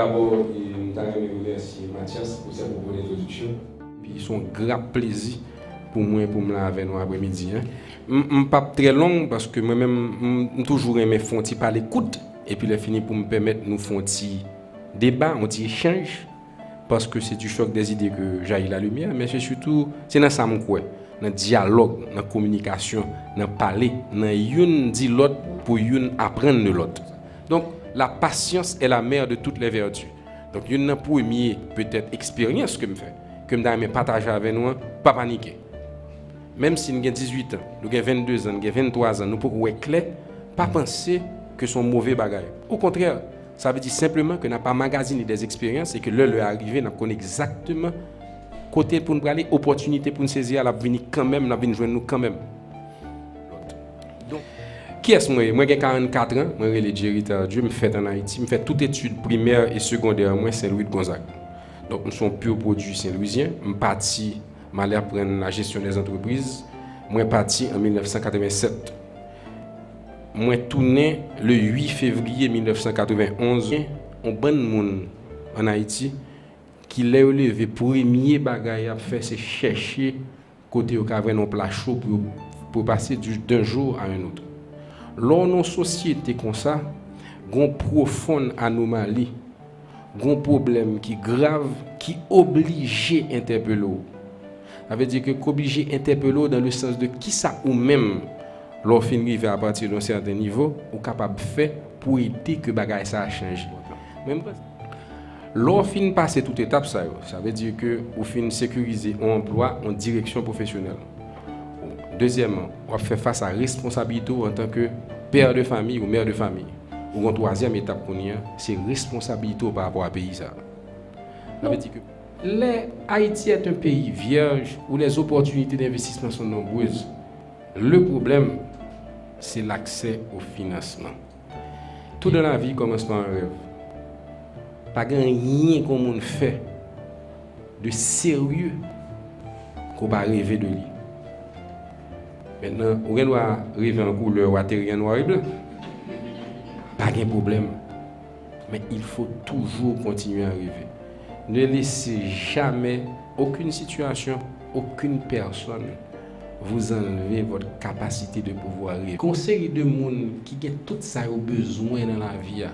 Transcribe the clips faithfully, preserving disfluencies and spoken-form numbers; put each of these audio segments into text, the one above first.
Dabò, e, m ta renmen remèsye Mathias pou sèl pwopo de entwodiksyon. Epi se yon gra plezi pou mwen pou m la avè nou apremidi a. M, m p ap trè long paske mwen menm, m, m toujou renmen fè yon ti pale kout. Epi lè fini pou m pèmèt nou fè yon ti deba, yon ti echanj. Parce que c'est du choc des idées que jaillit la lumière, men se sitou, se nan sa m kwè, nan dyalòg, nan kominikasyon, nan pale, nan youn di lòt pou youn aprann de lòt. Donk, la patience est la mère de toutes les vertus. Donk, youn nan premye, petèt, eksperyans ke m fè, ke m ta renmen pataje avè nou an, pa panike. Menm si n gen dizuit an, nou gen venndezan, n gen venntwazan, nou poko wè klè, pa panse ke se yon move bagay. Okontrè, sa vle di senpleman ke n ap anmagazine des expériences e ke lè lè a rive, n ap konn egzakteman kote pou n prale, opòtinite pou n sezi a, l ap vini kanmenm, l ap vin jwenn nou kanmenm. Kiyès mwen ye? Mwen gen karannkat an, mwen rele Jerry Tardieu, m fèt ann Ayiti, m fè tout etid primè e segondè mwen Sen Lwi Gonzag. Donk, m se yon pur produit Saint-Louisien, m pati M ale aprann la gestion des entreprises. Mwen pati an mil nèf san katrevennsèt. Mwen tounen le uit fevriye mil nèf san katrevenn onz. Yon bann moun ann Ayiti ki, lè yo leve, premye bagay y ap fè, se chèche kote yo ka jwenn yon pla cho pou yo, pou yo pase du, d'un jour à un autre. Lè w nan yon sosyete konsa, gen yon pwofonn anomali, gen yon pwoblèm ki grav, ki oblije entèpele w. Sa vle di ke, ki oblije entèpele w dans le sens de kisa ou menm, lè w fin rive à partir d'un certain niveau, ou kapab fè pou ede ke bagay sa a chanje. Men m panse, lè w fin pase tout etap sa yo, sa vle di ke ou fin sekirize yon anplwa, yon direksyon pwofesyonèl. Dezyèmman, w ap fè fas a responsabilite w antanke pè de famiy ou mè de famiy. Ou gen yon twazyèm etap kounye a, se responsabilite w pa rapò a peyi sa a. Sa vle di ke lè Haïti est un pays vierge où les opportunités d'investissement sont nombreuses, le problème, c'est l'accès au financement. Tout dans la vie commence par un rêve. Pa gen anyen ke yon moun fè de serye ke w pa reve de li. Mentnan, ou gen dwa reve an koulè, w ateri an nwa e blan. Pa gen pwoblèm. Men il faut toujours continuer à rêver. Ne laissez jamais aucune situation, aucune personne vous enlever votre capacité de pouvoir rêver. Gon seri de moun ki gen tout sa yo bezwen nan lavi a,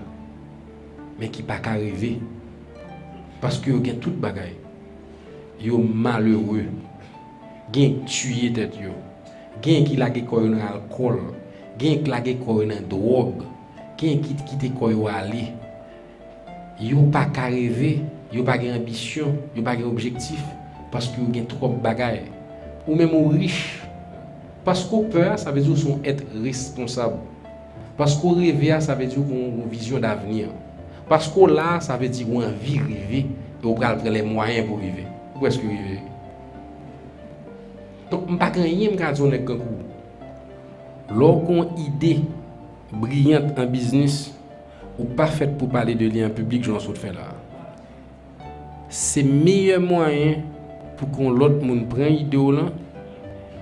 men ki pa ka reve, paske yo gen tout bagay. Yo malere. Gen ki tiye tèt yo. Gen ki lage kò yo nan alkòl. Gen ki lage kò yo nan dwòg. Gen ki kite kò yo ale. Yo pa ka reve, yo pa gen anbisyon, yo pa gen objektif, paske yo gen twòp bagay. Ou menm ou rich. Paske w pè a, sa vle di w se yon èt responsab. Paske w reve a, sa vle di w gen yon vizyon davni. Paske w la a, sa vle di w anvi rive, e w pral pran lè mwayen pou rive. Ou prèske rive. Donk, m pa gen anyen m ka di yon nèg kankou w. Lè w gen yon ide briyant an biznis, ou pa fèt pou pale de li an piblik jan w sot fè la a. Se meyè mwayen pou ke yon lòt moun pran ide w lan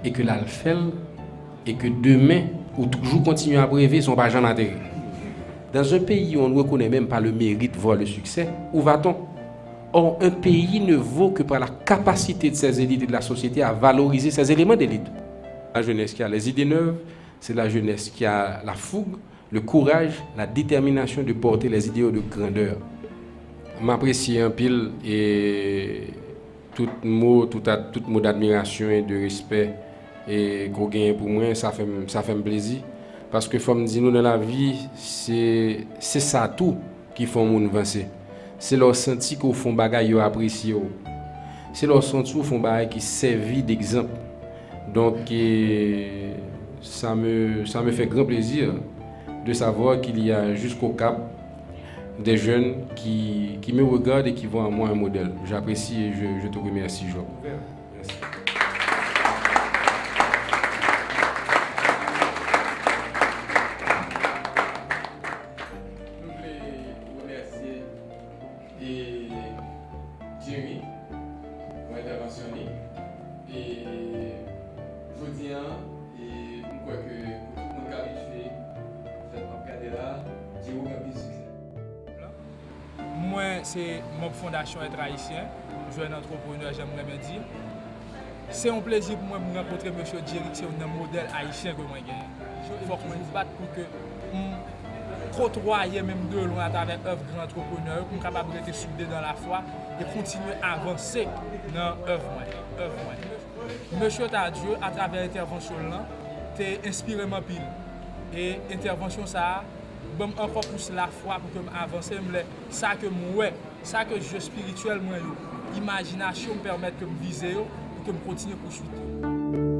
e ke l al fè l, e ke demen, ou toujou kontinye ap reve san w pa janm atere. Dans un pays où on ne reconnaît même pas le mérite, voire le succès, où va-t-on? Or, un pays ne vaut que par la capacité de ses élites et de la société à valoriser ses éléments d'élite. La jeunesse qui a les idées neuves, c'est la jeunesse qui a la fougue, le courage, la détermination de porter les idéaux de grandeur. M apresye anpil e tout mo, tout, tout mo d'admiration et de respect e ke w genyen pou mwen, sa fè m, sa fè m plezi. Paske fò m di nou, nan lavi, se, se sa tou ki fè yon moun vanse. Se lè w santi ke w fè yon bagay, yo apresye w. Se lè w santi w fè yon bagay ki sèvi d'exemple. Donc, euh, ça me, ça me fait grand plaisir de savoir qu'il y a jusqu'au Cap des jeunes qui, qui me regardent et qui voient en moi un modèle. J'apprécie et je, je te remercie, Job. Merci. Nou vle remèsye e Jerry pou entèvansyon li. E jodi a, e m kwè ke pou tout moun k abitye fèt m ap gade la, Jerry gen plis siksè. M wè Se manm Fondasyon Être Haïtien, jèn antreprenè, jan m renmen di. Se yon plezi pou mwen pou m rankontre mesye Djerick, se youn nan modèl ayisyen ke mwen genyen. Fòk mwen bat pou ke m kotwaye menm de lwen atravè èv gran antreprenè yo, pou m kapab rete soude dan lafwa e kontinye avanse nan èv mwen, èv mwen. Mesye Tardieu, atravè entèvansyon l lan, te enspire m anpil. E entèvansyon sa a, ban m ankò plis lafwa pou ke m avanse, m lè sa ke m wè, sa ke zye espirityèl mwen yo, imajinasyon m pèmèt ke m vize yo, pou ke m kontinye pouswit yo.